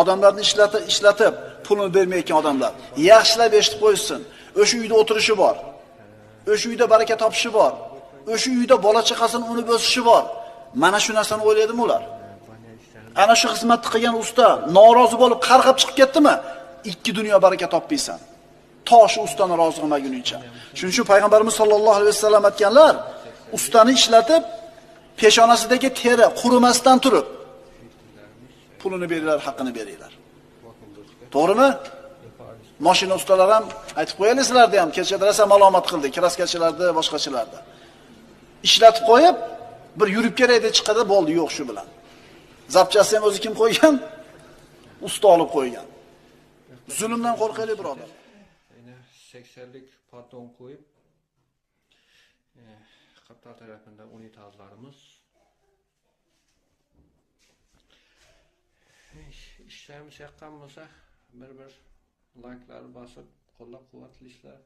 Odamlarni ishlatib pulini bermayotgan odamlar yaxshilab eshitib qo'ysin. O'sha uyda o'tirishi bor. O'sha uyda baraka topishi bor. O'sha uyda bola chaqasini unib o'sishi bor. Mana shu narsani o'ylaydimi ular? Ana shu xizmatni qilgan usta norozi bo'lib qarg'ab chiqib ketdimi? Ikki dunyo baraka topmaysan. To shu ustani rozi qilmaguningcha. Shuning uchun payg'ambarimiz sollallohu alayhi vasallam aytganlar, ustani ishlatib peshonasidagi teri qurimasdan turib pulini beringlar, haqqini beringlar. To'g'rimi? Mashina ustalari ham aytib qo'yaylik, sizlarda ham kecha rosa ma'lumot qildik, kraskachilarda, boshqachilarda. Ishlatib qo'yib, bir yurib kerak deb chiqadi, bo'ldi, yo'q shu bilan. Zapchasi ham o'zi kim qo'ygan? Usta olib qo'ygan. Zulmdan qo'rqaylik, birodar. 80'lik patron qo'yib, qaptal tarafında unitazlarımız. İşlerimiz yaqqan bo'lsa, bir-bir like'lar basib, qo'llab-quvvatlaysizlar.